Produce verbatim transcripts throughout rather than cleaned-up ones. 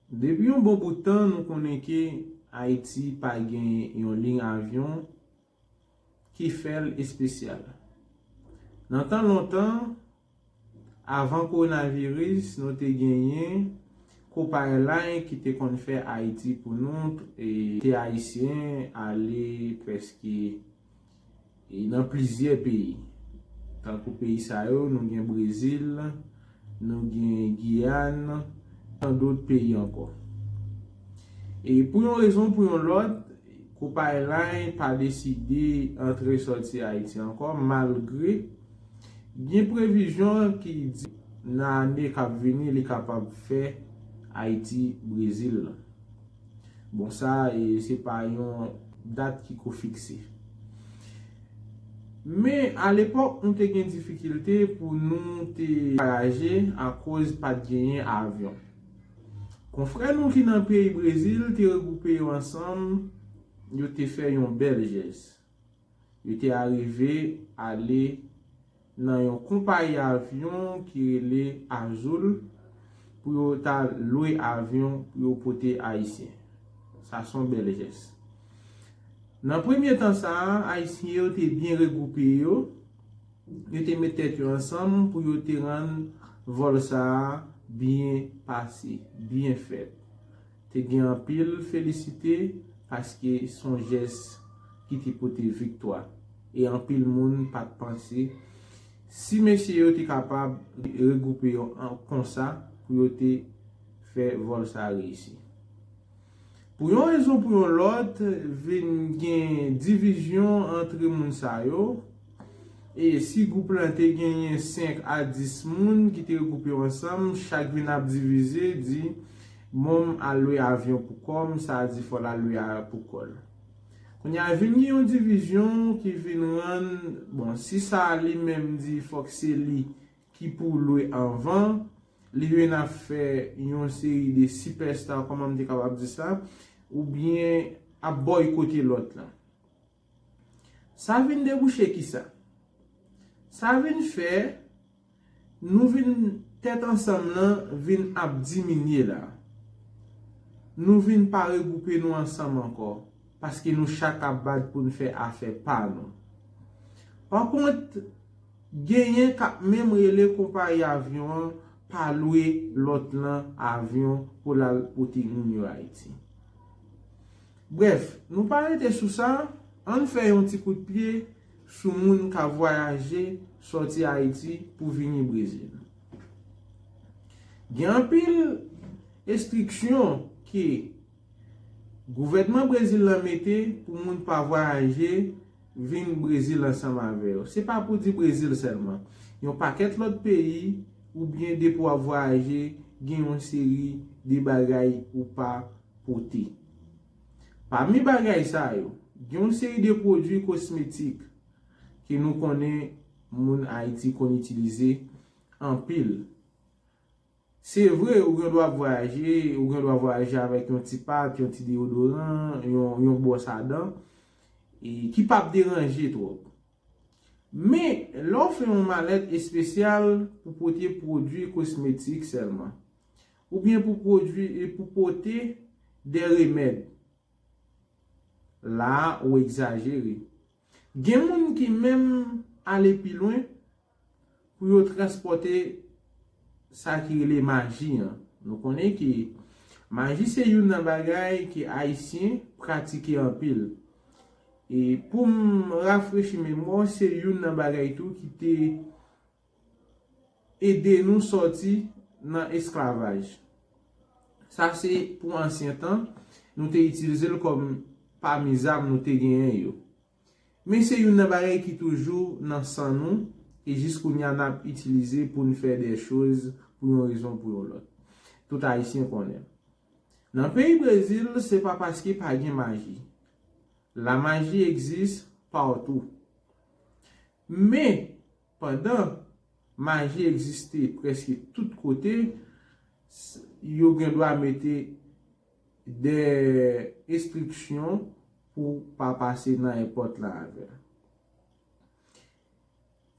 Depi yon bon bout tan, nou konnen ke Ayiti pa gen yon liy avyon ki fè l espesyal. Nan tan lontan, avan kowonaviris, nou te genyen Copa Airlines ki te konn fè Ayiti pou nou, e te Ayisyen ale prèske e nan plizyè peyi. Tankou peyi sa yo, nou gen Brezil, nou gen Giyàn, tan dòt peyi ankò. E pou yon rezon, pou yon lòt, Copa Airlines pa deside antre sòti Ayiti ankò, malgre gen previzyon ki di nan ane k ap vini, li kapab fè Ayiti Brezil la. Bon, sa, e, se pa yon dat ki ko fikse. Men, alepòk, nou te gen difikilte pou nou te vwayaje akoz pa t genyen avyon. Konfrè nou ki nan peyi Brezil te regwoupe yo ansanm, yo te fè yon bèl jès. Yo te arive ale nan yon konpayi avyon ki rele Azul pou yo ta lwe avyon pou yo pote Ayisyen. Sa se yon bèl jès. Nan premye tan sa a, Ayisyen yo te byen regwoupe yo, yo te met tèt yo ansanm pou yo te rann vòl sa a byen pase, byen fèt. Te gen anpil felisite paske se yon jès ki te pote viktwa. E anpil moun pa t panse si mesye yo te kapab regwoupe yo an, konsa pou yo te fè vòl sa a reyisi. Pou yon rezon pou yon lòt, vin gen divizyon antre moun sa yo. E si gwoup lan te genyen senk a dis moun ki te regwoupe yo ansanm, chak vin ap divize, di, "Bon, m al lwe avyon pou kò m," sa a di, "Fò l al lwe a pou kò l." Kounye a, vin gen yon divizyon ki vin rann, bon, si sa a li menm di fòk se li ki pou lwe anvan, li vin ap fè yon seri de sipèsta, kòman m te kapab di sa, oubyen ap bòykote lòt lan. Sa vin debouche kisa? Sa vin fè nou vin, tèt ansanm lan vin ap diminye la. Nou vin pa regwoupe nou ansanm ankò, paske nou chak ap bat pou n fè afè pa nou. Pa kont, genyen k ap menm rele konpayi avyon an pa lwe lòt lan avyon pou l al pote moun yo Ayiti. Brèf, nou pa rete sou sa, ann fè yon ti kout pye sou moun k ap vwayaje sòti Ayiti pou vini Brezil. Gen anpil estriksyon ke gouvènman Brezil lan mete pou moun pa vwayaje vin Brezil ansanm avè yo. Se pa pou di Brezil sèlman. Yon pakèt lòt peyi, oubyen depi w ap vwayaje, gen yon seri de bagay ou pa pote. Pami bagay sa yo, gen yon seri de pwodui kosmetik ke nou konnen moun Ayiti konn itilize anpil. Se vre, ou gen dwa ap vwayaje, ou gen dwa vwayaje avèk yon ti pat, yon ti deyodoran, yon, yon bwòs a dan, e ki p ap deranje twòp. Men, lè w fè yon malèt espesyal pou pote pwodui kosmetik sèlman, oubyen pou pwodui, e pou pote de remèd, la a, ou egzajere. Gen moun ki menm ale pi lwen pou yo transpòte sa ki rele maji an. Nou konnen ke maji se youn nan bagay ke Ayisyen pratike anpil. E pou m rafrechi memwa w, se youn nan bagay tou ki te ede nou sòti nan esklavaj. Sa se pou ansyen tan, nou te itilize l kòm pami zam nou te genyen yo. Men se youn nan bagay ki toujou nan san nou, e jis kounye a n ap itilize pou n fè de choz pou yon rezon pou yon lòt. Tout Ayisyen konnen. Nan peyi Brezil, se pa paske pa gen maji. La maji egzis patou. Men, pandan maji egziste prèske tout kote, s-, yo gen dwa mete de estriksyon pou pa pase nan èpòt la avè l.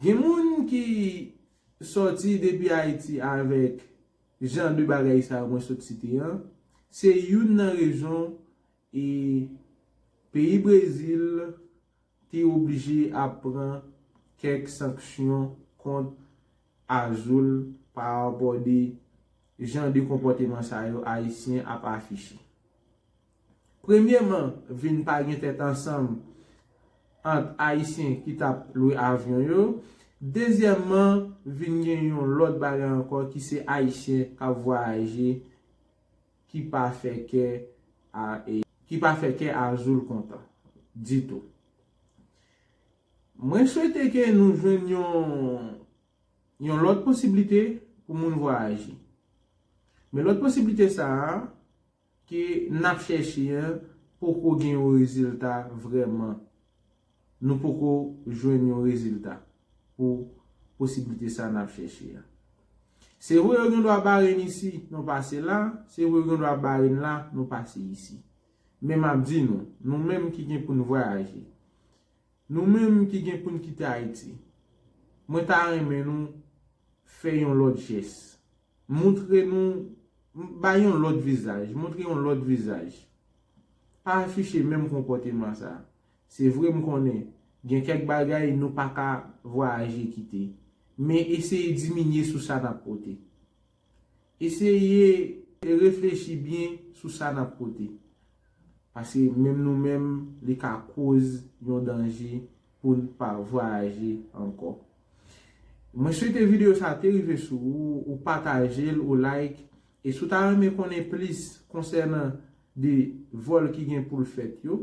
Gen moun ki sòti depi Ayiti avèk jan de bagay sa yo mwen sot site an, Se youn nan rezon e peyi Brezil te oblije ap pran kèk sanksyon kont Azul pa rapò de jan de konpòteman sa yo Ayisyen ap afiche. Premyèman, vin pa gen tèt ansanm ant Ayisyen ki t ap lwe avyon yo. Dezyèmman, vin gen yon lòt bagay ankò ki se Ayisyen k ap vwayaje ki pa fè kè a e ki pa fè kè Azul kontan ditou. Mwen swete ke nou jwenn yon yon lòt posiblite pou moun vwayaje. Men lòt posiblite sa a ke n ap chèche an poko gen yon rezilta vrèman. Nou poko jwenn yon rezilta pou posiblite sa n ap chèche an. Se vre yo gen dwa bare n isi, nou pase la, se vre yo gen dwa bare n la, nou pase isi. Men m ap di nou, nou menm ki gen pou n vwayaje, nou menm ki gen pou n kite Ayiti, mwen ta renmen nou fè yon lòt jès. Montre nou, bay yon lòt vizaj, montre yon lòt vizaj. Pa afiche menm konpòteman sa. Se vre m konnen, gen kèk bagay nou pa ka vwayaje kite. Men eseye diminye sou sa n ap pote. Eseye reflechi byen sou sa n ap pote. Paske menm nou menm, li ka koz yon danje pou n pa vwayaje ankò. Mwen swete videyo sa te rive sou ou, ou pataje l, ou like. E si w ta renmen konnen plis konsènan de vòl ki gen pou l fèt yo,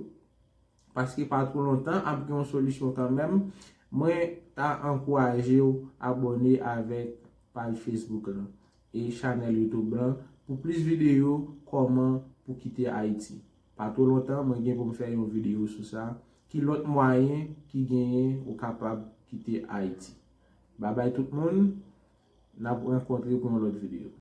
paske pa twò lontan, ap gen yon solisyon kanmenm, mwen ta ankouraje w abòne avèk paj Facebook lan e chanèl YouTube lan pou plis videyo kòman pou kite Ayiti. Pa twò lontan, mwen gen pou m fè yon videyo sou sa. Ki lòt mwayen ki genyen ou kapab kite Ayiti? Babay tout moun, n ap rankontre pou yon lòt videyo.